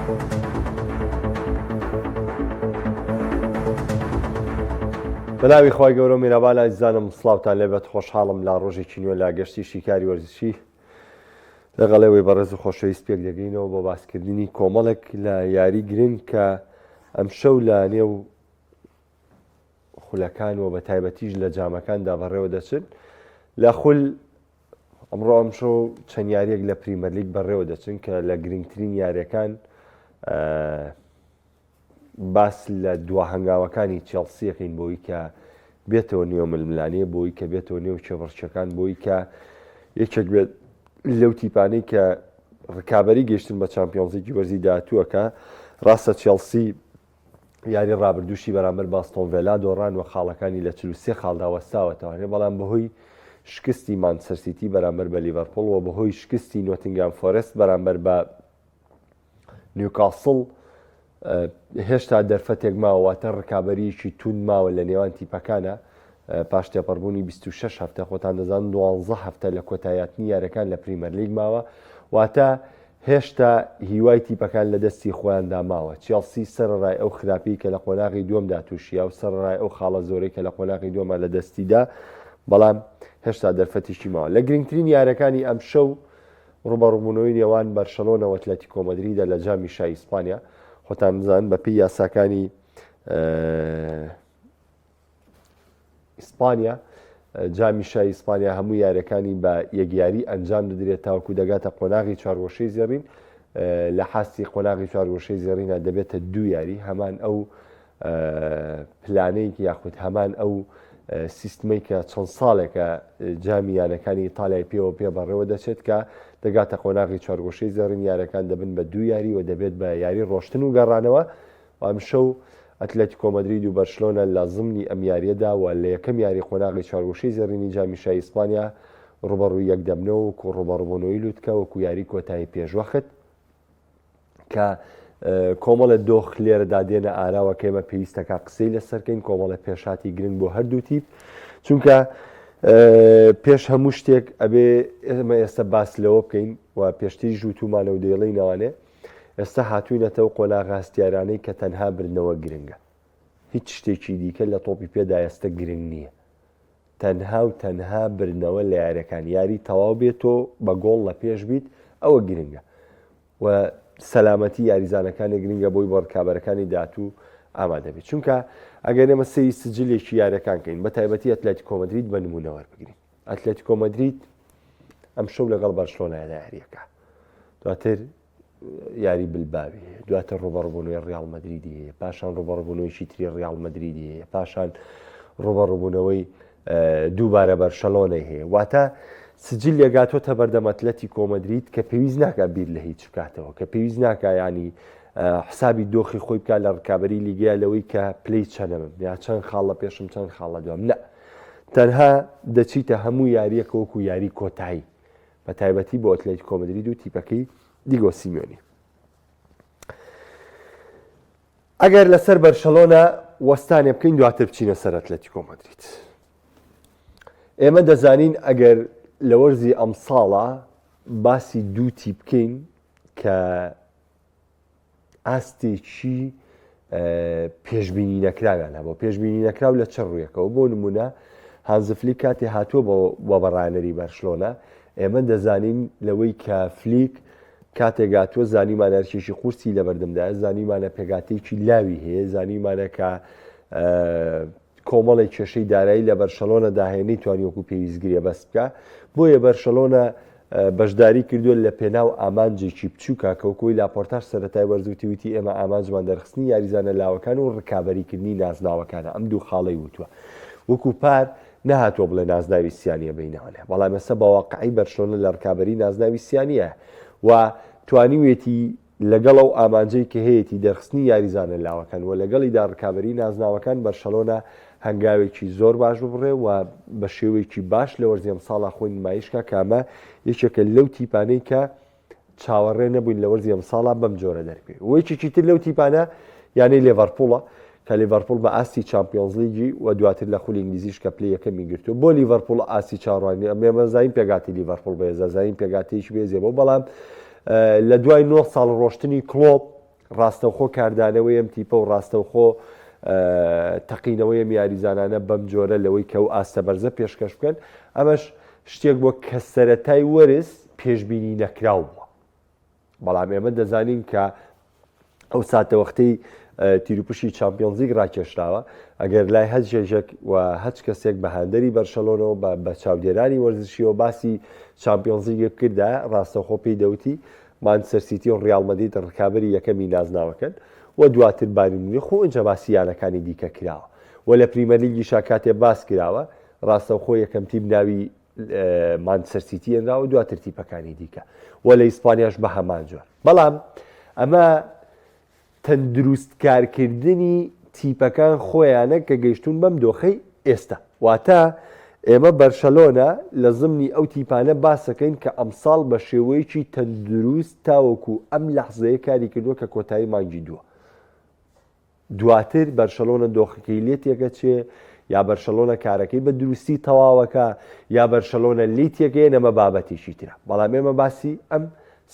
بەناوی خوای گەورە و میرەبان ئازیزانم سڵاوتان لێبێت خۆشحاڵم لە ڕۆژێکی نوێ لە گەشتی شیکاری وەرزشی لەگەڵ ئێوەی بەڕێز و خۆشەویست پێک دەگەینەوە بۆ باسکردنی کۆمەڵێک لە یاری گرنگ کە ئەمشەو لە نێو خولەکان و بە تایبەتیش لە جامەکاندا بەڕێوە دەچن لە خول ئەمڕۆ ئەمشەو چەند یاریەک لە پریمەرلیگ بەڕێوە دەچن کە لە گرنگترین یاریەکان باس لە دوا هەنگاوەکانی چێڵسیەکەین بۆی کە بێتەوە نێو ململانێ بۆی کە بێتەوە نێو کێبڕکێکان بۆی کە یەکێک بێت لەو تیپانەی کە ڕکابی گەشتن بە چمپیۆنزیکی وەرزی داهاتووەکە ڕاستە چێڵسی یاری ڕابردووشی بەرامبەر باستۆن ڤێلا دۆڕان و خاڵەکانی لە 43 خاڵدا وەستاوەتەوە بەڵام بەهۆی شکستی مانچستەر سیتی بەرامبەر بە لیڤەرپوڵ و بەهۆی شکستی نۆتینگهام فۆرست بەرامبەر بە نیوکاسڵ هێشتا دەرفەتێک ماوە واتە ڕکابەریەکی توند ماوە لە نێوان تیپەکانە پاش تێپەڕبوونی 26 هەفتە خۆتان دەزان دوانزە هەفتە لە کۆتایاتنی یارەکان لە پریمەرلیگ ماوە واتە هێشتا هیوای تیپەکان لە دەستی خۆیاندا ماوە. چێڵسی سەرەڕای ئەو خراپیی کە لە قۆناغی دووەمدا تووشیا و سەرەڕای ئەو خاڵە زۆرەی کە لە قۆناغی دووەما لە دەستیدا، بەڵام هێشتا دەرفەتیشی ماوە. لە گرنگترین یارییەکانی ئەمشەو ڕووبەڕووبوونەوەی نێوان بەرشەلۆنە و ئەتلەتیکۆ مەدریدە لە جامی شای ئیسپانیا. خۆتان بزانن بەپێی یاساکانی ئیسپانیا، جامی شای ئیسپانیا هەموو یاریەکانی بە یەک یاری ئەنجام دەدرێت تاوەکو دەگاتە قۆناغی چوارگۆشەی زێڕین لە حاستی قۆناغی چوارگۆشەی زێڕینە دەبێتە دوو یاری هەمان ئەو پلانەیەک یاخود هەمان ئەو سیستمەی کە چەند ساڵێکە جامی یانەکانی ئیتالیای پێوە پێ بەڕێوە دەچێت کە دەگاتە قۆناغی چوارگۆشەی زێڕین یارەکان دەبن بە دوو یاری و دەبێت بە یاری ڕۆشتن و گەڕانەوە و ئەمشەو ئەتلەتیکۆ مەدرید و بەرشلۆنە لە زمنی ئەم یارییەدا و لە یەکەم یاری قۆناغی چوارگۆشەی زێڕینی جامی شای ئیسپانیا ڕووبەڕووی یەک دەبنەوە وەکو ڕووبەڕووبوونەوەی لوتکە وەکو یاری کۆتایی پێشوەخت کە کۆمەڵە دۆخ لێرەدا دێنە ئاراوە کە ئێمە پێویستەکە قسەی لەسەرکەین کۆمەڵە پێشاتی گرنگ بۆ هەردوو تیپ چونکە پێش هەموو شتێک ئەبێ ئێمە ئێستا باس لەوە بکەین و پێشتریش وتومانە و دەیڵێینەوانێ ئێستا هاتووینەتە ئەو قۆناغە هەستیارانەی کە تەنها بردنەوە گرنگە. هیچ شتێکی دیکە لە تۆپی پێدا ئێستا گرنگ نییە. تەنها و تەنها بردنەوە لە یاریەکان، یاری تەواو بێت تۆ بە گۆڵ لە پێش بیت، ئەوە گرنگە. و سەلامەتی یاریزانەکانی گرنگە بۆی بۆ ڕکابەرەکانی داهاتوو ئامادە بێت. چونکە ئەگەر ئێمە سەیری سجلێکی یاریەکان کەین، بە تایبەتی ئەتلەتیکۆ مەدرید بە نموونە وەربگرین. ئەتلەتیکۆ مەدرید ئەمشەو لەگەڵ بەرشلۆنەدا یاریەکە. دواتر یاری بلباوی هەیە دواتر ڕوبەڕبوونەوەی ڕیاڵ مەدریدی هەیە پاشان ڕوبەڕبوونەوەیکی تری ڕیاڵ مەدریدی هەیە پاشان ڕوبەڕبوونەوەی دووبارە بەرشەلۆنەی هەیە واتە سجل لێگاتۆتە بەردەم ئەتلەتی کۆمەدریت کە پێویست ناکە بیر لە هیچ بکاتەوە کە پێویست ناکە ینی حسابی دۆخی خۆی بکات لە ڕکابی لیگەیە لەوەی کە پلی چەنەمم یا چەند خاڵ لە پێشم چەند خاڵ لە دوام نە تەنها دەچیتە هەموو یاریەکە وەکو یاری کۆتایی بە تایبەتی بۆ ئەتلەتیکۆ مەدرید و تیپەکەی دیگۆ سیمیۆنی. ئەگەر لەسەر بەرشەلۆنە وەستانێ بکەین دواتر بچینە سەر ئەتلەتیکۆ مەدرید. ئێمە دەزانین ئەگەر لە وەرزی ئەمساڵە باسی دوو تیپ بکەین کە ئاستێکی پێشبینی نەکراویان هەبوو پێشبینی نەکراو لە چ ڕوویەکەوە بۆ نمونە هانز فلیک کاتێ هاتووە بۆ بەڕانەری بەرشلۆنە ئێمە دەزانین لەوەی کە فلیک کاتێک هاتووە زانیمانە ئەرکێکی قورسی لەبەردەمدایە زانیمانە پێکهاتەیەکی لاوی هەیە زانیمانە کە کۆمەڵێک کێشەی دارایی لە بەرشەلۆنەدا هەیە نەیتوانی وەکو پێویست گرێبەست بکا بۆیە بەرشەلۆنە بەشداری کردووە لە پێناو ئامانجێکی بچووکە کە وەکوی لاپۆرتاش سەرەتای وەرز وتی وتی ئێمە ئامانجمان دەرخستنی یاریزانە لاوەکان و ڕکابەریکردنی نازناوەکانە ئەم دوو خاڵەی وتووە وەکو پار نەهاتووە بڵێ نازناوی سیانیە بینەوەێ بەڵام ئێستا بە واقعی بەرشلۆنە لە ڕکابەری نازناوی سیانیە و توانیوێتی لەگەڵ ئەو ئامانجەی کە هەیەتی دەرخستنی یاریزانە لاوەکان و لەگەڵیدا رکابەریی نازناوەکان، بەرشەلۆنە هەنگاوێکی زۆر باش ببڕێ و بە شێوەیەکی باش لە وەرزی ئەمساڵا خۆی نمایش کا کە ئەمە یەکێکە لەو تیپانەی کە چاوەڕێ نەبووین لە وەرزی ئەمساڵا بەم جۆرە دەربکەوێت و یەکێکی تر لەو تیپانە یانەی لێڤەرپوڵە کە لیڤەرپوڵ بە ئاستی چامپیۆنزلیگی و دواتر لە خولی ئینگلیزیش کە پلەی یەکەمی گرتووە بۆ لیڤەرپوڵ ئاستی چاوەڕوانی ئەمە ئێمە زانین پێکهاتەی لیڤەرپوڵ بەهێزە زانین پێکهاتەیەکی بەهێزیە بۆ بەڵام لە دوای 9 ساڵ ڕۆشتنی کلۆپ ڕاستەوخۆ کاردانەوەی ئەم تیپە و ڕاستەوخۆ تەقینەوەی ئەم یاریزانانە بەم جۆرە لەوەی کە ئەو ئاستە بەرزە پێشکەش بکەن ئەمەش شتێک بووە کە سەرەتای وەرز پێشبینی نەکراو بووە. بەڵام ئێمە دەزانین کە ئەو ساتەوەختەی تیروپشی چامپیۆنزلیگ ڕاکێشراوە ئەگەر لای هەچ ژێژێک و هەچ کەسێک بە هاندەری بەرشەلۆنەوە بە بە چاودێرانی وەرزشیەوە باسی چامپیۆنزلیگ بکردا ڕاستەوخۆ پێی دەوتی مانچستەر سیتی و ڕیاڵ مەدرید ڕکابەری یەکەمی نازناوەکەن و دواتر بایرن میونخ و ئینجا باسی یانەکانی دیکە کراوە و لە پریمەرلیگیشا کاتێ باس کراوە ڕاستەوخۆ یەکەم تیپ ناوی مانچستەر سیتی هێنراوە دواتر تیپەکانی دیکە و لە ئیسپانیاش بە هەمان جۆر بەڵام ئەمە تەندروست کارکردنی تیپەکان خۆیانە کە گەیشتوون بەم دۆخەی ئێستا. واتە ئێمە بەرشەلۆنە لە زمنی ئەو تیپانە باسەکەین کە ئەمساڵ بە شێوەیەکی تەندروست تاوەکو ئەم لەحزەیە کاری کردووە کە کۆتایی مانگی دووە. دواتر بەرشەلۆنە دۆخەکەی لێ تێکەچێ یا بەرشەلۆنە کارەکەی بە دروستی تەواوەکە یا بەرشەلۆنە لێی تێکەیەن ئەمە بابەتێکی ترە. بەڵام ئێمە باسی ئەم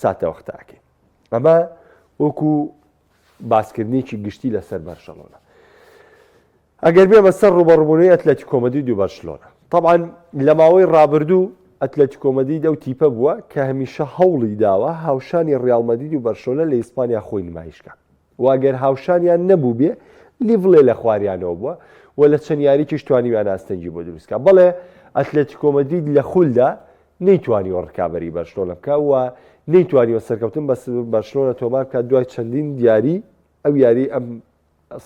ساتەوەختە ئەکەین. ئەمە وەکو باسکردنێکی گشتی لەسەر بەرشەلۆنە. ئەگەر بێمە سەر ڕوبەڕبوونەوەی ئەتلەتیکۆ مەدرید و بەرشلۆنە طبعا لە ماوەی ڕابردوو ئەتلەتیکۆ مەدرید ئەو تیپە بووە کە هەمیشە هەوڵی داوە هاوشانی ڕیاڵ مەدرید و بەرشلۆنە لە ئیسپانیا خۆی نمایشکە و ئەگەر هاوشانیان نەبوو بێ لیڤڵێ لە خواریانەوە بووە و لە چەند یاریکیش توانیویان ئاستەنگی بۆ دروستکە بەڵێ ئەتلەتیکۆ مەدرید لە خولدا نەیتوانیوە ڕکابەری بەرشلۆنە بکا و نەیتوانیوە سەرکەوتن بە بەرشلۆنە تۆمار بکات دوای چەندین یاری ئەو یاری ئەم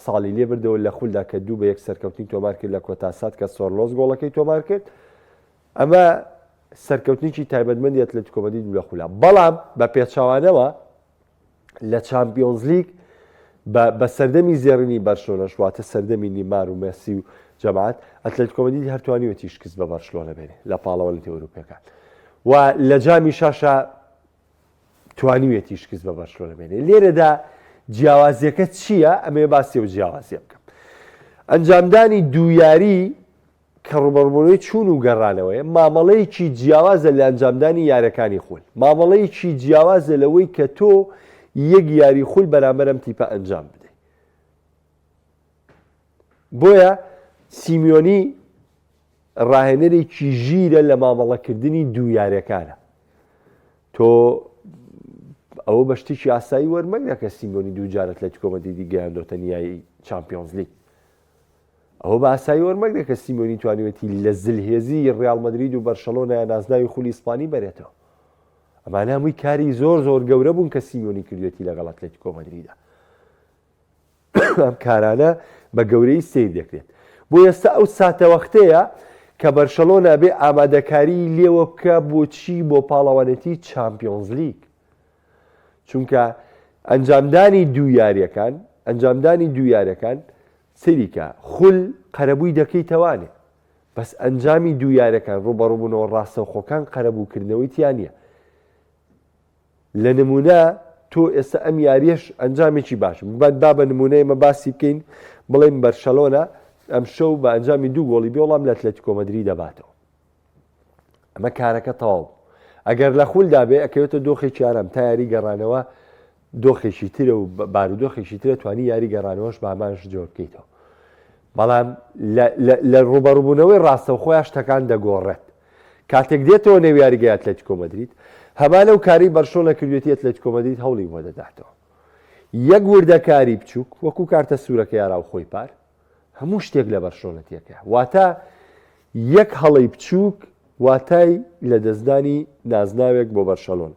ساڵی لێ بردەوە لە خولدا کە دوو بە یەک سەرکەوتنی تۆمار کرد لە کۆتا سات کە سۆرلۆس گۆڵەکەی تۆمار کرد ئەمە سەرکەوتنێکی تایبەتمەندی ئەتلەتیکۆ مەدرید لە خولا بەڵام بە پێچەوانەوە لە چامپیۆنزلیگ بە سەردەمی زێڕینی بەرشلۆنەش واتە سەردەمی نیمار و مێسی و جەماعەت ئەتلەتیکۆ مەدرید هەر توانیوەتی شکست بە بەرشلۆنە بێنێ لە پاڵەوانێتی ئەوروپیەکان و لە جامی شاشا توانیویەتی شکست بە بەرشلۆنە بێنێ لێرەدا جیاوازیەکە چییە ئەمێ باسی و جیاوازیە بکەم ئەنجامدانی دوو یاری کە ڕووبەڕووبوونەوەی چوون و گەڕانەوەیە، مامەڵەیەکی جیاوازە لە ئەنجامدانی یارییەکانی خول. مامەڵەیەکی جیاوازە لەوەی کە تۆ یەک یاری خول بەرامبەر ئەم تیپە ئەنجام بدەیت. بۆیە سیمیۆنی ڕاهێنەرێکی ژیرە لە مامەڵەکردنی دوو یاریەکانە. تۆ ئەوە بە شتێکی ئاسایی وەرمەگرە کە سیمیۆنی دوو جار ئەتلەتیکۆ مەدریدی گەیاندۆتە نیایی چامپیۆنزلیگ. ئەوە بە ئاسایی وەرمەگرە کە سیمیۆنی توانیوێتی لە زلهێزی ڕیاڵ مەدرید و بەرشەلۆنە نازناوی خولی ئیسپانی بەرێتەوە. ئەمانە هەمووی کاری زۆر زۆر گەورە بوون کە سیمیۆنی کردوێتی لەگەڵ ئەتلەتیکۆ مەدریدا. ئەم کارانە بە گەورەی سیر دەکرێت. بۆ ئێستا ئەو ساتەوەختەیە کە بەرشەلۆنە بێ ئامادەکاری لێوە بکە بۆچی بۆ پاڵەوانێتی چامپیۆنزلیگ. چونکە ئەنجامدانی دوو یاریەکان ئەنجامدانی دوو یاریەکان سەیری کە خول قەرەبووی دەکەیتەوانێ بەس ئەنجامی دوو یاریەکان ڕوبەڕوبوونەوە ڕاستەوخۆکان قەرەبووکردنەوەی تیا نییە لە نمونە تۆ ئێستا ئەم یاریەش ئەنجامێکی باش با بە نمونە ئێمە باسی بکەین بڵێن بەرشەلۆنە ئەم شەو بە ئەنجامی دوو گۆڵی بێ وەڵام لە ئەتلەتیکۆ مەدرید دەباتەوە ئەمە کارەکە تەواو بوو ئەگەر لە خولدا بێ ئەکەوێتە دۆخێکی ئارام تا یاری گەڕانەوە دۆخێکی ترە و بارودۆخێکی ترە توانی یاری گەڕانەوەش بامانش جۆر بکەیتەوە بەڵام لە ڕوبەڕبوونەوەی ڕاستەوخۆیان شتەکان دەگۆڕێت کاتێک دێتەوە نێو یاریگای ئەتلەتیکۆ مەدرید هەمان ئەو کاری بەرشۆنە کردوێتی ئەتلەتیکۆ مەدرید هەوڵی بۆ دەداتەوە یەک وردەکاری بچووک وەکو کارتە سوورەکە یاراو خۆی پار هەموو شتێک لە بەرشۆنە تێکە واتە یەک هەڵەی بچووک واتای لەدەستدانی نازناوێک بۆ بەرشەلۆن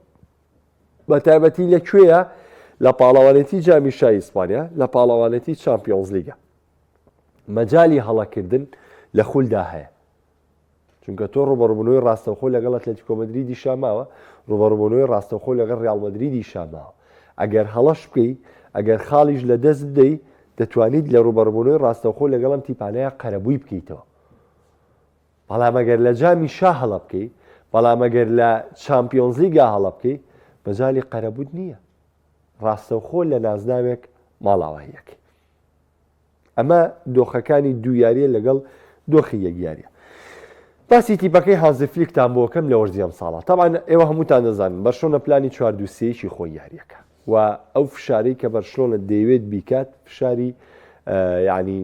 بە تایبەتی لە کوێیە لە پاڵەوانێتی جامی شای ئیسپانیا لە پاڵەوانێتی چامپیۆنزلیگە مەجای هەڵەکردن لە خولدا هەیە چونکە تۆ ڕوبەڕبوونەوەی ڕاستەوخۆ لەگەڵ ئەتلەتیکۆ مەدریدی شاماوە ڕوبەڕبوونەوەی ڕاستەوخۆ لەگەڵ ڕیاڵ مەدریدی شاماوە ئەگەر هەڵەش بکەی ئەگەر خاڵیش لە دەست بدەی دەتوانیت لە ڕوبەڕبوونەوەی ڕاستەوخۆ لەگەڵ ئەم تیپانەیە قەرەبووی بکەیتەوە بەڵام ئەگەر لە جامی شا هەڵە بکەی بەڵام ئەگەر لە چامپیۆنزلیگا هەڵە بکەی مەجالی قەرەبووت نییە ڕاستەوخۆ لە نازناوێک ماڵاواییەکەی ئەمە دۆخەکانی دوو یاریە لەگەڵ دۆخی یەک یاریە. باسی تیپەکەی هانزی فلیکتان بۆ کەم لە وەرزی ئەمساڵە تەبعەن ئێوە هەمووتان دەزانن بەرشۆنە پلانی چوار دوو سێیەکی خۆی یاریەکە. و ئەو فشارەی کە بەرشلۆنە دەیەوێت بیکات فشاری یعنی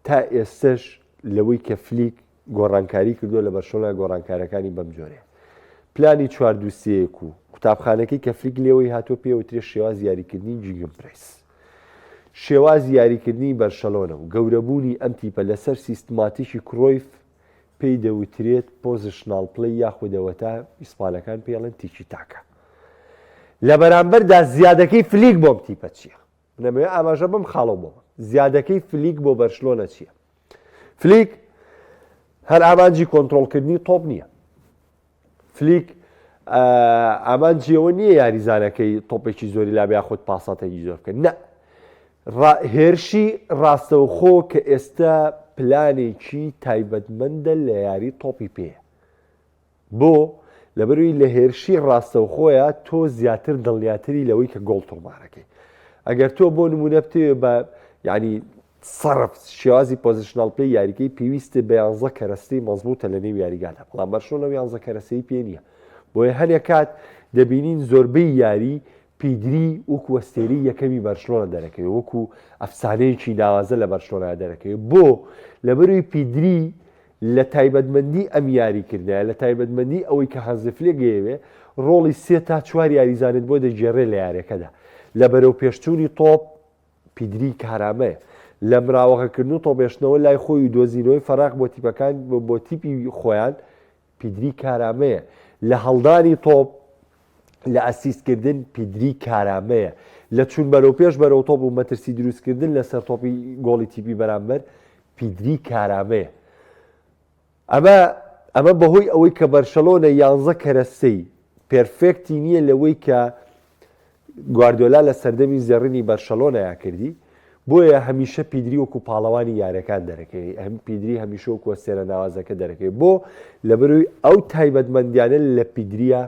تا ئێستش لەوەی کە فلیک گۆڕانکاری کردووە لە بەرشلۆنە گۆڕانکارەکانی بەم جۆرەیە پلانی چوار دوو سێیەک و قوتابخانەکەی کە فلیک لێوەی هاتووە پێوترێ شێوازی یاریکردنی gegenpress شێوازی یاریکردنی بەرشەلۆنە و گەورەبوونی ئەم تیپە لەسەر سیستماتیکی کرۆیف پێی دەوترێت positional play یاخود ئەوەتا ئیسپانەکان پێڵێن تیکی تاکە لە بەرامبەردا زیادەکەی فلیک بۆم تیپە چییە؟ نەمەوێ ئاماژە بەم خاڵەوە بۆ زیادەکەی فلیک بۆ بەرشلۆنە چییە؟ فلیک هەر ئامانجی کۆنترۆڵکردنی تۆپ نییە. فلیک ئامانجی ئەوە نییە یاریزانەکەی تۆپێکی زۆری لابێ یاخود پاساتێکی زۆر بکەن نە هێرشی ڕاستەوخۆ کە ئێستا پلانێکی تایبەتمەندە لە یاری تۆپی پێ بۆ؟ لەبەرئەوەی لە هێرشی ڕاستەوخۆیا تۆ زیاتر دڵنیاتری لەوەی کە گۆڵ تۆمارەکەی. ئەگەر تۆ بۆ نمونە بتەوێ بە یعنی سەرف شێوازی positional play یاریکەی پێویستە بە یانزە کەرەستەی مەزبوتە لە نێو یاریگادا بەڵام بەرشلۆنە ئەو یانزە کەرەسەی پێ نییە بۆیە هەنێک کات دەبینین زۆربەی یاری پیدری وەکو ئەستێرەی یەکەمی بەرشلۆنە دەرەکەوێت وەکو ئەفسانەیەکی ناوازە لە بەرشلۆنە دەرەکەوێت بۆ لەبەروی پیدری لە تایبەتمەندی ئەم یاریکردنە، لە تایبەتمەندی ئەوەی کە هانزی فلێک دەیەوێ ڕۆڵی سێ تا چوار یاریزانت بۆ دەگێڕێ لە یاریەکەدا. لە بەرەوپێشچوونی تۆپ پیدری کارامەیە. لە مراوەغەکردن و تۆپهێشتنەوە لای خۆی و دۆزینەوەی فەراغ بۆ تیپەکان بۆ تیپی خۆیان پیدری کارامەیە. لە هەڵدانی تۆپ لە ئەسیستکردن پیدری کارامەیە. لە چوون بەرەوپێش بەرەو تۆپ و مەترسی دروستکردن لەسەر تۆپی گۆڵی تیپی بەرامبەر پیدری کارامەیە. ئەمە ئەمە بەهۆی ئەوەی کە بەرشەلۆنە یانزە کەرەستەی perfect ی نییە لەوەی کە گواردیۆلا لە سەردەمی زێڕینی بەرشەلۆنەیا کردی، بۆیە هەمیشە پیدری وەکو پاڵەوانی یاریەکان دەرەکەوێ، هەم پیدری هەمیشە وەکو ئەستێرە ناوازەکە دەرەکەوێ، بۆ؟ لەبەرئەوەی ئەو تایبەتمەندیانە لە پیدرییا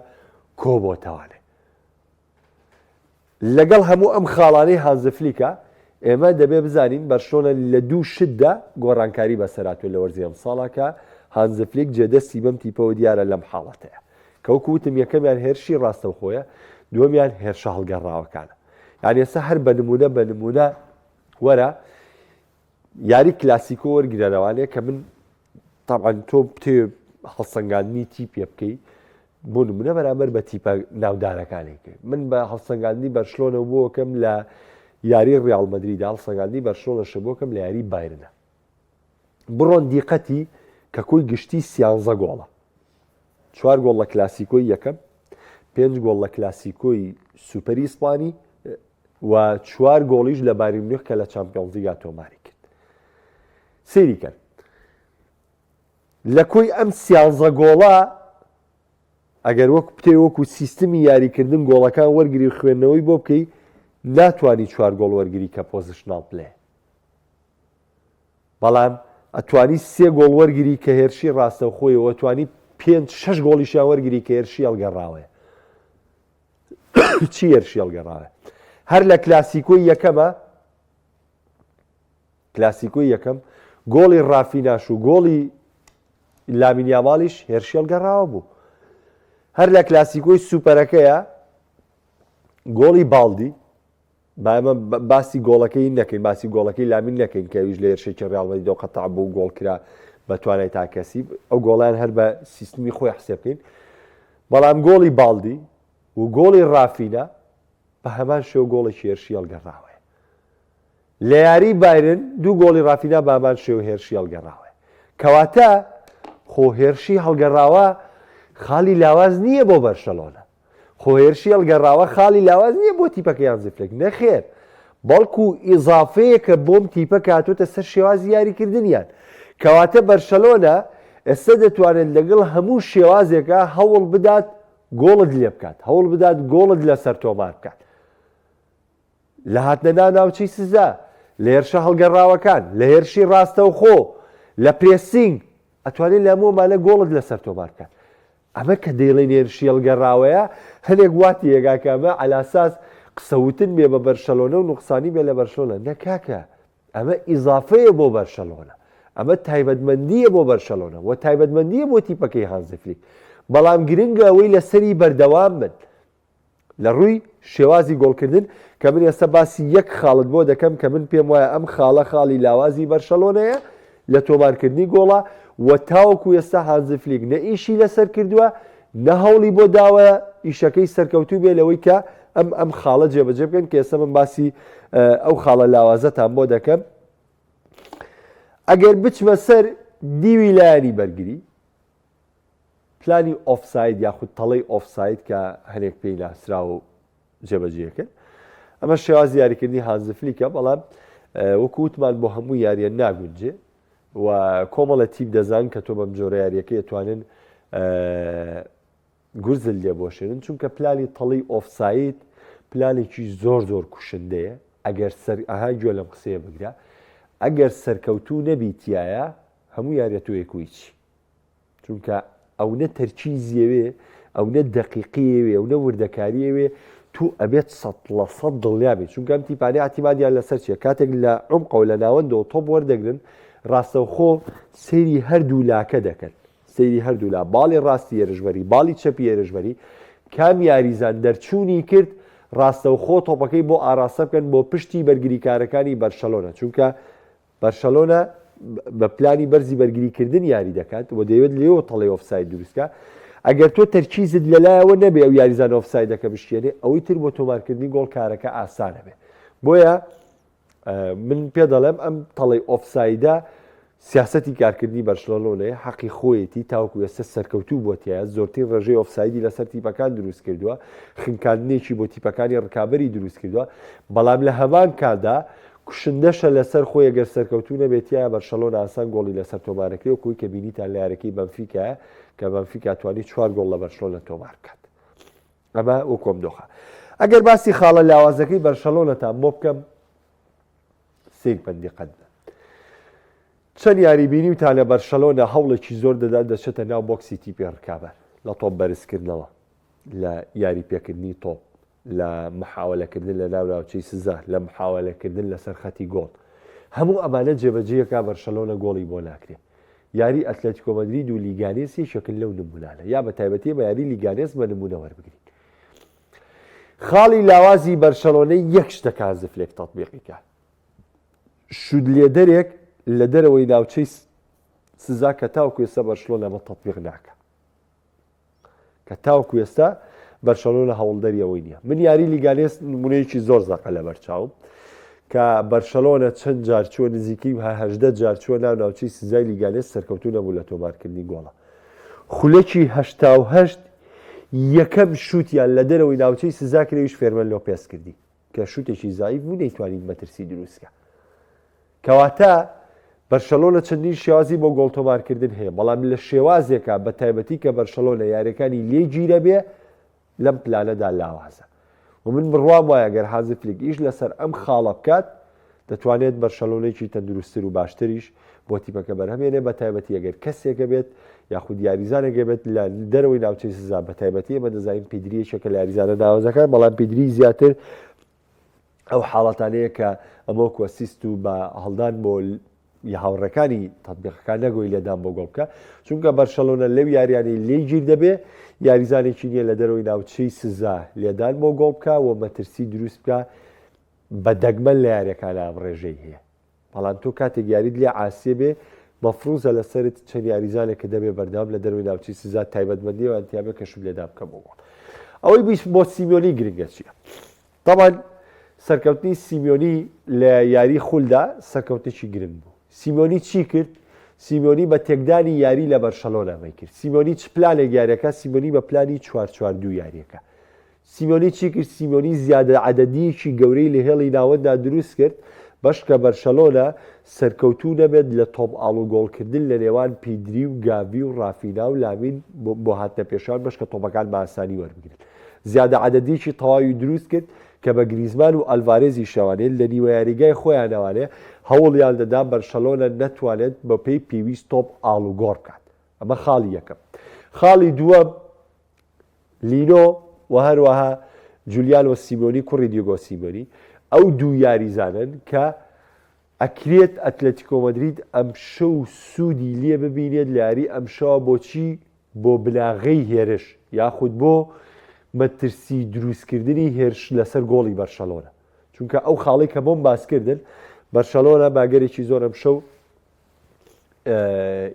کۆبۆتەوانێ. لەگەڵ هەموو ئەم خاڵانەی هانزی فلیکا، ئێمە دەبێ بزانین بەرشلۆنە لە دوو شتدا گۆڕانکاری بەسەرهاتووە لە وەرزی ئەمساڵا کە هانزی فلیک جێدەستی بەم تیپەوە دیارە لەم حاڵەتەیە. کە وەکو وتم یەکەمیان هێرشی ڕاستەوخۆیە، دووەمیان هێرشە هەڵگەڕاوەکانە. یانی ئێستا هەر بە نموونە بە نموونە وەرە یاری کلاسیکۆ وەرگرە لەوانەیە کە من تەبعەن تۆ بتێ هەڵسەنگاندنی تیپێ بکەی بۆ نمونە بەرامبەر بە تیپە ناودارەکانی کرد من بە هەڵسەنگاندنی بەرشلۆنە بۆکەم لە یاری ڕیاڵ مەدریدا هەڵسەنگاندنی بەرشلۆنە شەبۆکەم لە یاری بایرنە بڕۆن دیقەتی کە کۆی گشتی سیانزە گۆڵە چوار گۆڵ لە کلاسیکۆی یەکەم پێنج گۆڵ لە کلاسیکۆی سوپەری ئیسپانی و چوار گۆڵیش لە بایرن میونخ کە لە چامپیۆنزلیگا تۆماری کرد سەیری کەن لە کۆی ئەم سیانزە گۆڵە ئەگەر وەک بتێ وەکو سیستمی یاریکردن گۆڵەکان وەرگری و خوێندنەوەی بۆ بکەی ناتوانانی چوار گۆڵ وەرگری کە positional play بەڵام ئەتوانی سێ گۆڵ وەرگری کە هێرشی ڕاستەوخۆیەوە توانی پێنج شەش گۆڵیشیان وەرگری کە هێرشی هەڵگەڕاوەیە چی هێرشی هەڵگەڕاوە هەر لە کلاسیکۆی یەکەمە کلاسیکۆی یەکەم گۆڵی ڕافیناش و گۆڵی لامین یامالیش هێرشی هەڵگەڕاوە بوو هەر لە کلاسیکۆی سوپەرەکەیە گۆڵی باڵدی با ئێمە باسی گۆڵەکەی نەکەین باسی گۆڵەکەی لامین نەکەین کە ئەویش لە هێرشێکی ڕیاڵ مەدریدەوە قەتع بوو گۆڵ کرا بە توانای تاکەسی ئەو گۆڵیان هەر بە سیستمی خۆی حسێب بکەین بەڵام گۆڵی باڵدی و گۆڵی ڕافینا بە هەمان شێوە گۆڵێکی هێرشی هەڵگەڕاوەیە لە یاری بایرن دوو گۆڵی ڕافینا بە هەمان شێوە هێرشی هەڵگەڕاوەیە کەواتە خۆ هێرشی هەڵگەڕاوە خاڵی لاواز نییە بۆ بەرشەلۆنە خۆ هێرشی هەڵگەڕاوە خاڵی لاواز نییە بۆ تیپەکەی هانزی فلێک، نەخێر، بەڵکو ئیزافەیەکە بۆم تیپە کە هاتۆتە سەر شێوازی یاریکردنیان. کەواتە بەرشەلۆنە ئێستا دەتوانێت لەگەڵ هەموو شێوازێکا هەوڵ بدات گۆڵت لێبکات، هەوڵ بدات گۆڵت لەسەر تۆمار بکات. لە هاتنە ناو ناوچەی سزا، لە هێرشە هەڵگەڕاوەکان، لە هێرشی ڕاستەوخۆ، لە pressing، ئەتوانێت لە هەموو ئەمانە گۆڵت لەسەر تۆمار بکات. ئەمە کە دەیڵێین هێرشی هەڵگەڕاوەیە، هەنێک وا تێگا کە ئەمە عەلاساس قسەوتن بێ بە بەرشەلۆنە و نوقسانی بێ لە بەرشلۆنە. نە کاکە، ئەمە ئیزافەیە بۆ بەرشەلۆنە. ئەمە تایبەتمەندییە بۆ بەرشەلۆنە و تایبەتمەندییە بۆ تیپەکەی هانزی فلیک. بەڵام گرنگە ئەوەی لەسەری بەردەوام بن. لە ڕووی شێوازی گۆڵکردن کە من ئێستا باسی یەک خاڵت بۆ دەکەم کە من پێم وایە ئەم خاڵە خاڵی لاوازی بەرشەلۆنەیە لە تۆمارکردنی گۆڵا و تاوەکو ئێستا هانزی فلیک نە ئیشی لەسەر کردووە نە هەوڵی بۆ داوە ئیشەکەی سەرکەوتوو بێ لەوەی کە ئەم ئەم خاڵە جێبەجێ بکەن کە ئێستا من باسی ئەو خاڵە لاوازەتان بۆ دەکەم ئەگەر بچمە سەر دیوی لایەنی بەرگری پلانی ئۆفساید یاخود تەڵەی ئۆفساید کە هەنێک پێی ناسراوە و جێبەجێ کرد ئەمە شێوازی یاریکردنی هانزی فلیکە بەڵام وەکو وتمان بۆ هەموو یاریە ناگونجێ و کۆمەڵە تیپ دەزان کە تۆ بەم جۆرە یاریەکەی ئەتوانن گورزل لێ بۆشێنن چونکە پلانی تەڵی ئۆفساید پلانێکی زۆر زۆر کوشندەیە ئەگەر سەر ئەها گوێ لەم قسەیە بگرە ئەگەر سەرکەوتوو نەبی تایە هەموو یاریە تۆ یەکویچی چونکە ئەونە تەرکیزیەوێ ئەونە دەقیقیەوێ ئەونە وردەکاریەوێ تو ئەبێت سەد لە سەد دڵنیا بی چونکە ئەم تیپانەی ئیعتیمادیان لەسەر چیە کاتێک لە عومقەوە لە ناوەندەوە تۆپ وەردەگرن ڕاستەوخۆ سەیری هەردوو لاکە دەکەن سەیری هەردوو لا باڵی ڕاستی هێرشبەری باڵی چەپی هێرشبەری کام یاریزان دەرچوونی کرد ڕاستەوخۆ تۆپەکەی بۆ ئاراستە بکەن بۆ پشتی بەرگریکارەکانی بەرشەلۆنە چونکە بەرشەلۆنە بە پلانی بەرزی بەرگریکردن یاری دەکات و دەیەوێت لێوە تەڵەی ئۆفساید دروستکا، ئەگەر تۆ تەرکیزت لەلایەوە نەبێ ئەو یاریزانە ئۆفسایدەکە بشکێنێ ئەوەی تر بۆ تۆمارکردنی گۆڵ کارەکە ئاسانە بێ. بۆیە من پێ دەڵێم ئەم تەڵەی ئۆفسایدە سیاسەتی کارکردنی بەرشلۆنەیە حەقی خۆیەتی تاوەکو ئێستا سەرکەوتوو بووە تیایا زۆرترین ڕێژەی ئۆفسایدی لەسەر تیپەکان دروست کردووە خنکاندنێکی بۆ تیپەکانی ڕکابەری دروست کردووە بەڵام لە هەمان کاتدا کوشندەشە لەسەر خۆی گەر سەرکەوتوو نەبێت تیایا بەرشەلۆنە ئاسان گۆڵی لەسەر تۆمارەکرێ وەکو ئەوەی کە بینیتان لە یاریەکەی بەنفیکایە کە بەنفیکا توانی چوار گۆڵ لە بەرشلۆنە تۆمار بکات ئەمە وەکو ئەم دۆخە ئەگەر باسی خاڵە لاوازەکەی بەرشەلۆنەتان بۆ بکەم سیر بکەن دیقەت بن چەند یاری بینیوتانە بەرشەلۆنە هەوڵێکی زۆر دەدات دەچێتە ناو بۆکسی تیپی ڕکابەر لە تۆپ بەرزکردنەوە لە یاری پێکردنی تۆپ لە محاوەلەکردن لە ناو ناوچەی سزا، لە محاوەلەکردن لەسەر خەتی گۆڵ. هەموو ئەمانە جێبەجێیەکا بەرشەلۆنە گۆڵی بۆ ناکرێ. یاری ئەتلەتیکۆ مەدرید و لیگانێس یەکێکن لەو نمونانە، یا بە تایبەتی ئێمە یاری لیگانێس بە نمونە وەربگرین. خاڵی لاوازی بەرشەلۆنە یەک شتە کە هانزی فلێک تەتبیقی کا. شوت لێدەرێک لە دەرەوەی ناوچەی سزا کە تاوەکو ئێستا بەرشلۆنە ئەمە تەتبیق ناکا. کە تاوەکو ئێستا بەرشەلۆنە هەوڵدەری ئەوەی نییە. من یاری لیگانێس نمونەیەکی زۆر زەقە لەبەرچاوم کە بەرشەلۆنە چەند جار چووە نزیکەی 18 جار چووە ناو ناوچەی سزای لیگانێس سەرکەوتوو نەبوو لە تۆمارکردنی گۆڵە. خولەکی 88 یەکەم شووتیان لە دەرەوەی ناوچەی سزا کرێویش فێرمەن لۆپێز کردی کە شووتێکی زایف بوو نەیتوانی مەترسی دروستکە. کەواتە بەرشەلۆنە چەندین شێوازی بۆ گۆڵ تۆمارکردن هەیە، بەڵام لە شێوازێکا بە تایبەتی کە بەرشەلۆنە یاریەکانی لێ گیرەبێ لەم پلانەدا لاوازە و من بڕوام وایە گەر هانزی فلیک ئیش لەسەر ئەم خاڵە بکات دەتوانێت بەرشەلۆنێکی تەندروستتر و باشتریش بۆ تیپەکە بەرهەمێنێ بە تایبەتی ئەگەر کەسێکە بێت یاخود یاریزانێکە بێت لە دەرەوەی ناوچەی سزا بە تایبەتی ئێمە دەزانین پیدری یەکێکە لە یاریزانە ناوازەکان بەڵام پیدری زیاتر ئەو حاڵەتانەیە کە ئەمە وەکو ئەسیست و بە هەڵدان بۆ هاوڕێکانی تەتبیقەکان نەگۆی لێدان بۆ گۆڵ بکە چونکە بەرشەلۆنە لەو یاریانەی لێی گیر دەبێ یاریزانێکی نییە لە دەرەوەی ناوچەی سزا لێدان بۆ گۆڵ بکە و مەترسی دروست بکە بە دەگمەن لە یاریەکانە ئەم ڕێژەی هەیە بەڵام تۆ کاتێک یاریت لێ عاسیە بێ مەفروزە لەسەرت چەند یاریزانێک کە دەبێ بەردەوام لە دەرەوەی ناوچەی سزا تایبەتمەندیەوەیان تیابێ کە شوت لێدان بکە بۆ گۆڵ ئەوەی بیش بۆ سیمیۆنی گرنگە چییە تەبعەن سەرکەوتنی سیمیۆنی لە یاری خولدا سەرکەوتنێکی گرنگ بوو. سیمیۆنی چی کرد؟ سیمیۆنی بە تێکدانی یاری لە بەرشەلۆنە ئەمەی کرد. سیمیۆنی چ پلانێک یاریەکە؟ سیمیۆنی بە پلانی چوار چوار دوو یاریەکە. سیمیۆنی چی کرد؟ سیمیۆنی زیادە عەدەدیەکی گەورەی لە هێڵی ناوەنددا دروست کرد، بەشکە بەرشەلۆنە سەرکەوتوو نەبێت لە تۆپ ئاڵوگۆڵکردن لە نێوان پیدری و گاڤی و ڕافینا و لامین بۆ هاتنە پێشان بەشکە تۆپەکان بە ئاسانی وەربگرن. زیادە عەدەدێکی تەواوی دروست کرد کە بە گریزمان و ئەلڤارێزیشەوانێ لە نیوە یاریگای خۆیانەوانێ هەوڵیان دەدا بەرشەلۆنە نەتوانێت بەپێی پێویست تۆپ ئاڵوگۆڕ بکات. ئەمە خاڵی یەکەم. خاڵی دووەم لینۆ و هەروەها جولیانۆ سیمۆنی کوڕی دیگۆ سیمۆنی ئەو دوو یاریزانەن کە ئەکرێت ئەتلەتیکۆ مەدرید ئەمشەو سوودی لێ ببینێت لە یاری ئەمشەوە بۆچی بۆ بناغەی هێرش یاخود بۆ. مەترسی دروستکردنی هێرش لەسەر گۆڵی بەرشەلۆنە چونکە ئەو خاڵی کە بۆم باسکردن بەرشەلۆنە باگەرێکی زۆر ئەمشەو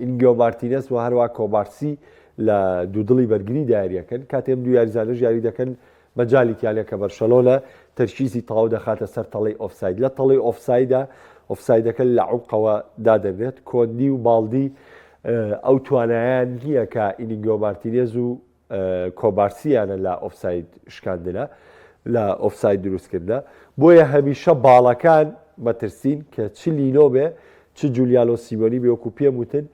ئینگۆ مارتینێز و هەروە کۆبارسی لە دوودڵی بەرگری داریەکەن کاتێم دوو یاریزانەش یاری دەکەن مەجالی تیانە کە بەرشەلۆنە تەرکیزی تەواو دەخاتە سەر تەڵەی ئۆفساید لە تەڵەی ئۆفسایدا ئۆفسایدەکە لە عومقەوە دادەنرێت کۆندی و باڵدی ئەو توانایان نییە کە ئینیگۆ مارتینێز و کۆبارسیانە لە ئۆفساید شکاندنە لە ئۆفساید دروستکردە بۆیە هەمیشە باڵەکان مەترسین کە چ لینۆ بێ چ جولیانۆ سیمۆنی بێ وەکو پێم وتن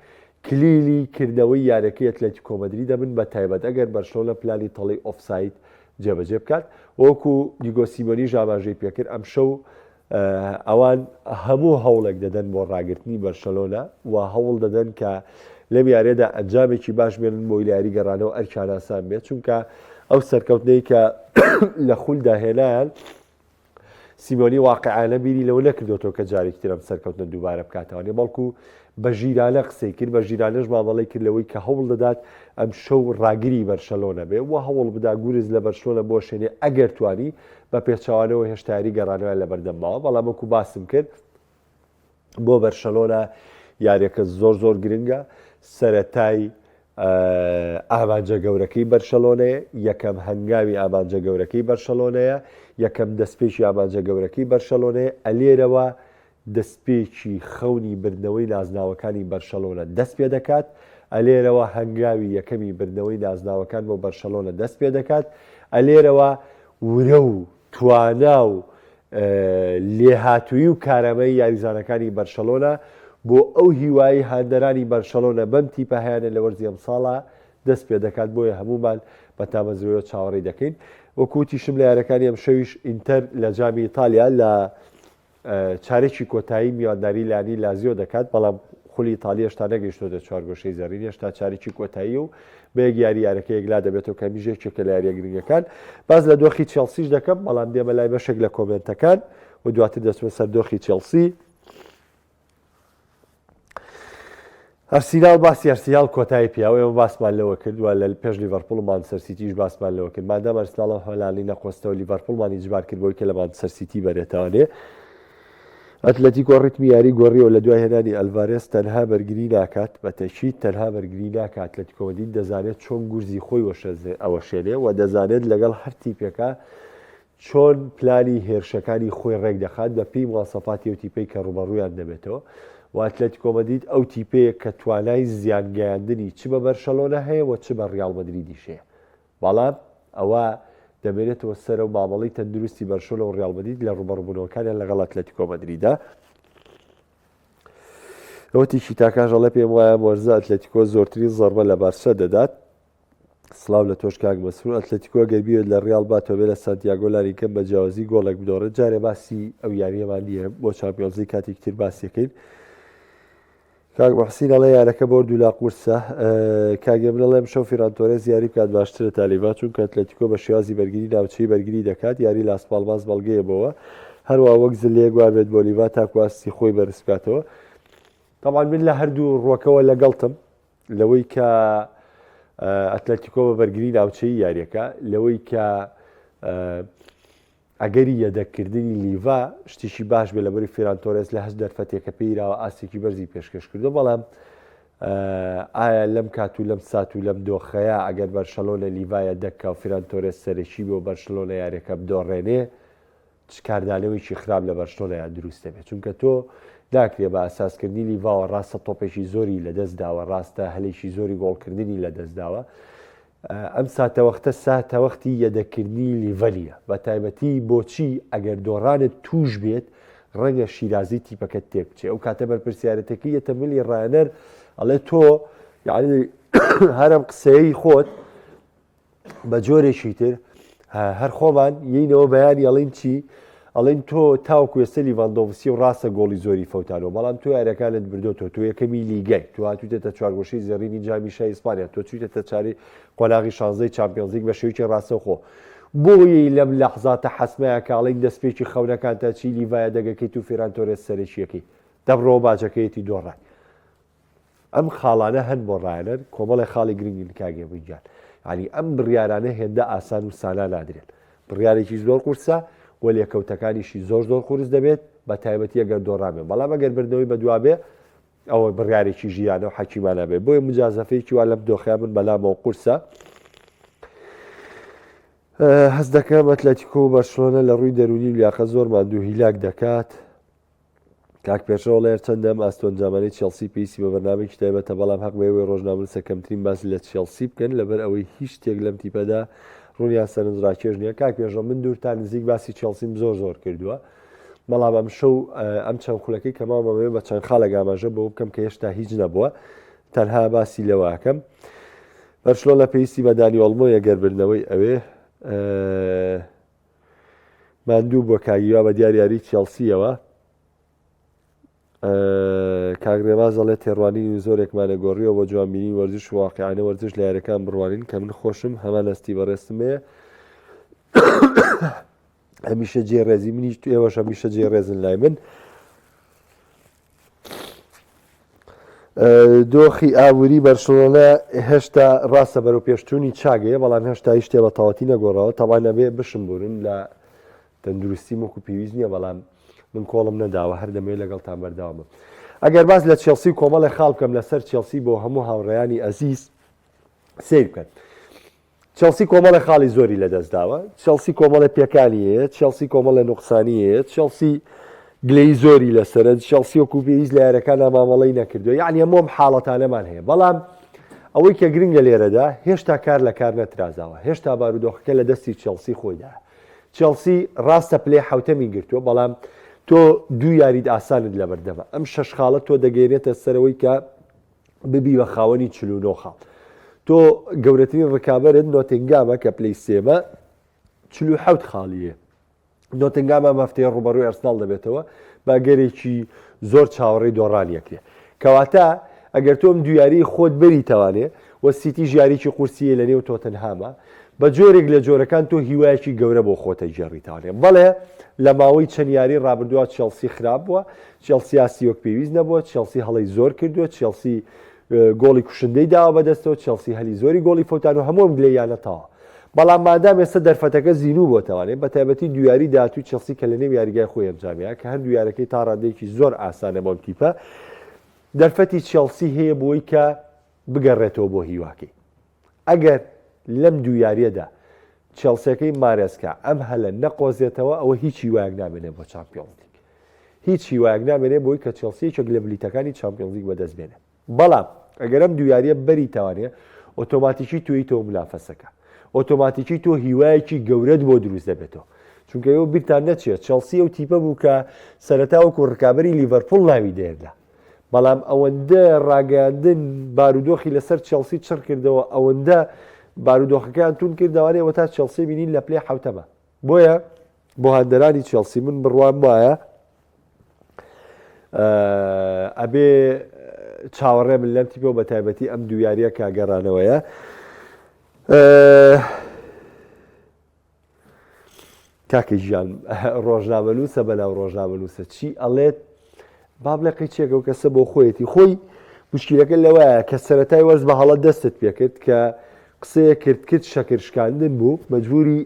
کلیلی کردنەوەی یانەکەی ئەتلەتیکۆ مەدرید دەبن بە تایبەت ئەگەر بەرشلۆنە پلانی تەڵەی ئۆفساید جێبەجێ بکات وەکو دیگۆ سیمۆنیش ئاماژەی پێکرد ئەمشەو ئەوان هەموو هەوڵێک دەدەن بۆ ڕاگرتنی بەرشەلۆنە و هەوڵ دەدەن کە لەم یاریەدا ئەنجامێکی باش بێنن بۆی لە یاری گەڕانەوە ئەرکیان ئاسان بێت چونکە ئەو سەرکەوتنەی کە لە خولدا هێنایان سیمۆنی واقعانە بیری لەوە نەکردۆتەوە کە جارێکی تر ئەم سەرکەوتنە دووبارە بکاتەوە، بەڵکو بە ژیرانە قسەی کرد، بە ژیرانەش مامەڵەی کرد لەوەی کە هەوڵ دەدات ئەمشەو ڕاگری بەرشەلۆنە بێ و هەوڵ بدا گورز لە بەرشلۆنە بوەشێنێ ئەگەر توانی، بە پێچەوانەوە هێشتا یاری گەڕانەوەیان لەبەردەم ماوە، بەڵام وەکو باسم کرد بۆ بەرشەلۆنە یاریەکە زۆر زۆر گرنگە، سەرەتای ئامانجە گەورەکەی بەرشەلۆنەیە، یەکەم هەنگاوی ئامانجە گەورەکەی بەرشەلۆنەیە، یەکەم دەستپێکی ئامانجە گەورەکەی بەرشەلۆنەیە، ئەلێرەوە دەستپێکی خەونی بردنەوەی نازناوەکانی بەرشەلۆنە دەست پێدەکات، ئەلێرەوە هەنگاوی یەکەمی بردنەوەی نازناوەکان بۆ بەرشەلۆنە دەست پێدەکات، ئەلێرەوە ورە و توانا و لێهاتوویی و کارامەیی یاریزانەکانی بەرشەلۆنە بۆ ئەو هیوایەی هاندەرانی بەرشەلۆنە بەم تیپە هەیانە لە وەرزی ئەمساڵا دەست پێدەکات بۆیە هەموومان بە تامەزرۆیەوە چاوەڕێی دەکەین وەکو وتیشم لە یاریەکانی ئەمشەویش ئینتەر لە جامی ئیتالیا لە چارەکی کۆتایی میوانداری لانی لازیۆ دەکات، بەڵام خولی ئیتاڵی هێشتا نەگەیشتۆتە چوارگۆشەی زێڕین، هێشتا چارەکی کۆتاییە و بە یەک یاری یارەکە یەکلا دەبێتەوە کە هەمیش یەکێکە لە یارییە گرنگەکان. باس لە دۆخی چێڵسیش دەکەم، بەڵام دێمە لای بەشێک لە کۆمێنتەکان و دواتر دەچمە سەر دۆخی چێڵسی. ئەرسیناڵ باسی ئەرسیناڵ کۆتایی پیاوە ئێمە باسمان لەوە کرد و لە پێش لیڤەرپوڵ و مانچستەر سیتیش باسمان لەوە کرد مادام ئەرسناڵ ئەو هەلانەی نەقۆستەوە لیڤەرپوڵمان ئیجبار کرد بۆی کە لە مانچستەر سیتی بەرێتەوانێ ئەتلەتیکۆ ڕیتمی یاری گۆڕیەوە لە دوای هێنانی ئەلڤارێز تەنها بەرگری ناکات بە تەکید تەنها بەرگری ناکات ئەتلەتیکۆ مەدرید دەزانێت چۆن گورزی خۆی ئەوەشێنێ و دەزانێت لەگەڵ هەر تیپێکە چۆن پلانی هێرشەکانی خۆی ڕێکدەخات بە پێی مواسەفاتی ئەو تیپەی کە ڕووبەڕوویان دەبێتەوە و ئەتلەتیکۆ مەدرید ئەو تیپەیە کە توانای زیان گەیاندنی چ بە بەرشەلۆنە هەیە و چ بە ڕیاڵ مەدریدیش هەیە بەڵام ئەوە دەمێنێتەوە سەر و مامەڵەی تەندروستی بەرشۆنە و ڕیاڵ مەدرید لە ڕووبەڕووبوونەوەکانیان لەگەڵ ئەتلەتیکۆ مەدریدا. ئەوە تیکی تاکاش ئەڵێ پێم وایە وەرزە ئەتلەتیکۆ زۆرترین زەربە لە بارسا دەدات. سڵاو لە تۆش کاک مەسرور ئەتلەتیکۆ گەر بیەوێت لە ڕیاڵ باتەوە بێ لە سانتیاگۆ لانی کەم بە جیاوازی گۆڵێک بدۆڕێت جارێ باسی ئەو یاریەمان نییە بۆ چامپیۆنزی کاتێکی تر باسیەکەین کاک محسین ئەڵێ یانەکە بۆ دولا قورسە کاک من ئەڵێم شەو فیران تۆرێز یاری بکات باشترە تا لیڤا چونکە ئەتلەتیکۆ بە شێوازی بەرگری ناوچەی بەرگری دەکات یاری لاس پاڵماس بەڵگەیە بۆوە هەروە وەک زلەیەک وابێت بۆ لیڤا تاکو ئاستی خۆی بەرز بکاتەوە طبعا من لە هەردوو ڕوەکەوە لەگەڵتم لەوەی کە ئەتلەتیکۆ بە بەرگری ناوچەیی یاریەکە، لەوەی کە ئەگەری یەدەگکردنی لیڤا شتێکی باش بێ لەبەری فێران تۆرێس لە هەست دەرفەتێکە پێیراوە ئاستێکی بەرزی پێشکەش کردو بەڵام ئایا لەم کات و لەم سات و لەم دۆخەیە ئەگەر بەرشەلۆنە لیڤا یەدەگکا و فیران تۆرێس سەرەکی بۆ بەرشلۆنە یاریەکە بدۆڕێنێ چ کاردانەوەیەکی خراپ لە بەرشلۆنەیا دروست دەبێت چونکە تۆ ناکرێ بە ئەساسکردنی لیڤاوە ڕاستە تۆپێکی زۆری لەدەست داوە ڕاستە هەلێکی زۆری گۆڵکردنی لەدەست داوە ئەم ساتەوەختە ساتەوەختی یەدەکردنی لیڤە نییە بە تایبەتی بۆچی ئەگەر دۆڕانت توش بێت ڕەنگە شیرازی تیپەکەت تێک بچێ ئەو کاتە بەرپرسیارەتەکەی یەتە ملی ڕایەنەر ئەڵێ تۆ یعنی هەرم قسەیەی خۆت بە جۆرێکی تر هەر خۆمان یینەوە بەیانی ئەڵین چی ئەڵین تۆ تاوکو ئێستا لیڤاندۆڤسکی و ڕاستە گۆڵی زۆری فەوتانەوە بەڵام تۆ یاریەکانت بردۆتەوە تۆ یەکەمی لیگای تۆ هاتوویتەتە چوارگۆشەی زێڕینی جامی شای ئیسپانیا تۆ چوویتەتە چاری قۆناغی شانزەی چامپیۆنزلیگ بە شێوەیەکی ڕاستەوخۆ بۆیەی لەم لەحزاتە حەسمەیە کە ئەڵین دەستپێکی خەونەکانتە چی لیڤایە دەگەکەیت و فێران تۆرێس سەرەکیەکەی دەبڕەوە باجەکەیەتی دۆڕای ئەم خاڵانە هەن بۆ ڕایەنەر، کۆمەڵێ خاڵی گرنگن کاک هێمن گیان. یانی ئەم بڕیارانە هێندە ئاسان و سانا نادرێن. بڕیارێکی زۆر قورسە و لێکەوتەکانیشی زۆر زۆر قورس دەبێت بە تایبەتی ئەگەر دۆڕابێ بەڵام ئەگەر بردنەوەی بەدوا بێ ئەوە بڕیارێکی ژیرانە و حەکیمانە بێ بۆیە مجازەفەیەکی وا لەم دۆخەیا من بەلامەوە قورسە. هەست دەکەم ئەتلەتیکۆ و بەرشلۆنە لە ڕووی دەروونی و لیاقەت زۆر ماندوو هیلاک دەکات. کاک پێشڕەو ئەڵێ هەرچەندە ئەم ئاست و ئەنجامانەی چێڵسی پێویستی بە بەرنامەیەکی تایبەتە، بەڵام هەق بەئێوەی ڕۆژنامەنووسە کەمترین باس لە چێڵسی بکەن، لەبەر ئەوەی هیچ شتێک لەم تیپەدا ڕوون یان سەرنجڕاکێش نییە. کاک پێشڕەو من دوور تا نزیک باسی چێڵسیم زۆر زۆر کردووە، بەڵام ئەمشەو ئەم چەند خولەکەی کە ماوم ئەمەوێ بە چەند خاڵێک ئاماژە بەوە بکەم کە هێشتا هیچ نەبووە، تەنها باسی لەوە ئەکەم. بەرشلۆنە پێویستی بە دانی ئۆڵمۆیە گەر بردنەوەی ئەوێ. ماندوو بووە کاک هیوا بە دیار یاری چێڵسیەوە. کاک ڕێباز دەڵێ تێڕوانینی زۆرێکمانە گۆڕیەوە بۆ جوانبینی وەرزش و واقعانە وەرزش لە یاریەکان بڕوانین کە من خۆشم هەمان هەستی بەڕێزتم هەیە هەمیشە جێ ڕێزی منیش ئێوەش هەمیشە جێ ڕێزن لای من. دۆخی ئابووری بەرشلۆنە هێشتا ڕاستە بەرەو پێشچوونی چاگەیە بەڵام هێشتا هیچ شتێ بە تەواتی نەگۆڕاوە تەوان ئەبێ بشم بورن لە تەندروستی وەکو پێویست نییە بەڵام من کۆڵم نەداوە هەر دەمەوێت لەگەڵتان بەردەوامم ئەگەر باس لە چێڵسی و کۆمەڵێ خاڵ بکەم لەسەر چێڵسی بۆ هەموو هاوڕێیانی ئەزیز سیر بکەن چێڵسی کۆمەڵێ خاڵی زۆری لەدەستداوە، چێڵسی کۆمەڵێ پێکانی هەیە، چێڵسی کۆمەڵێ نوقسانی هەیە، چێڵسی گلەیی زۆری لەسەرە، چێڵسی وەکو پێویست لە یاریەکاندا مامەڵەی نەکردووە، یەعنی هەموو ئەم حاڵەتانەمان هەیە، بەڵام ئەوەی کە گرنگە لێرەدا هێشتا کار لە کار نەترازاوە، هێشتا بارودۆخەکە لە دەستی چێڵسی خۆیدایە. چێڵسی ڕاستە پلەی حەوتەمی گرتووە، بەڵام تۆ دوو یاریت ئاسانت لەبەردەمە، ئەم شەش خاڵە تۆ دەگەیەنێتە سەرەوەی کە ببی بە خاوەنی 49 خاڵ. تۆ گەورەترین ڕکابەرت نۆتنگامە کە پلەی سێمە 47 خاڵیە. نۆتنگام ئەم هەفتەیە ڕوبەڕووی ئەرسناڵ دەبێتەوە بە ئەگەرێکی زۆر چاوەڕێی دۆڕانی ئەکرێ. کەواتە ئەگەر تۆ ئەم دوو یاریی خۆت بەریتەوانێ و سیتیش یاریی قورسییە لە نێو تۆتنهامە بە جۆرێک لە جۆرەکان تۆ هیوایەکی گەورە بۆ خۆت ئەگێڕیتەوانێ. بەڵێ لە ماوەی چەند یاریی ڕابردووە چێڵسی خراپ بووە، چێڵسی ئاستی وەک پێویست نەبووە، چێڵسی هەڵەی زۆر کردووە، چێڵسی گۆڵی کوشندەی داوە بەدەستەوە، چێڵسی هەلی زۆری گۆڵی فەوتان و هەموو ئەم گلەییانە تەواو. بەڵام مادام ئێستا دەرفەتەکە زینوو بۆتەوانێ، بەتایبەتی دوو یاریی داهاتووی چێڵسی کە لەنێو یاریگای خۆی ئەنجامیان کە هەردوو یارەکەی تا ڕادەیەکی زۆر ئاسانە بۆ ئەم تیپە، دەرفەتی چێڵسی هەیە بۆی کە بگەڕێتەوە بۆ هیواکەی. ئەگەر لەم دوو یارییەدا چێڵسیەکەی مارێسکا ئەم هەلە نەقۆزێتەوە ئەوە هیچ هیوایەک نامێنێت بۆ چامپیۆنزلیگ. هیچ هیوایەک نامێنێت بۆی کە چێڵسی یەکێک لە بلیتەکانی چامپیۆنزلیگ بەدەست بێنێت. بەڵام ئەگەر ئەم دوو یارییە بەری تاوانێ ئۆتۆماتیکی تۆیتەوە منافەسەکە. ئۆتۆماتیکی تۆ هیوایەکی گەورەت بۆ دروست دەبێتەوە. چونکە ئێوە بیرتان نەچێت چێڵسی ئەو تیپە بوو کە سەرەتا وەکو ڕکابەری لیڤەرپوڵ ناوی دێنرا. بەڵام ئەوەندە ڕاگەیاندن بارودۆخی لەسەر چێڵسی چڕ کردەوە ئەوەندە بارودۆخەکەیان تون کردەوانێ وە تا چێڵسی بینین لە پلەی حوتەمە بۆیە بۆ هاندەرانی چێڵسی من بڕوام وایە ئەبێ چاوەڕێ من لەم تیپەوە بە تایبەتی ئەم دوو یاریە کە گەڕانەوەیە کاکە گیان ڕۆژنامەنووسە بەناو ڕۆژنامەنووسە چی ئەڵێت با بڵێ قیچێکە و کەسە بۆ خۆیەتی خۆی مشکلەکە لەوەیە کە سەتای وەرز بە هەڵە دەستت پێکرد کە قسەیە کرد کرد شەکر شکاندن بوو مەجبوری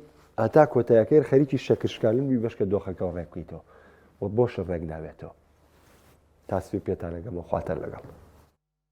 هەتا کۆتایەکەی خەریکی شەکر شکاندن بی بەشکە دۆخەکە ڕێک بکەیتەوە و بۆش ڕێک نابێتەوە تا سوێ پێتانەگەمە خواتان لەگەڵ.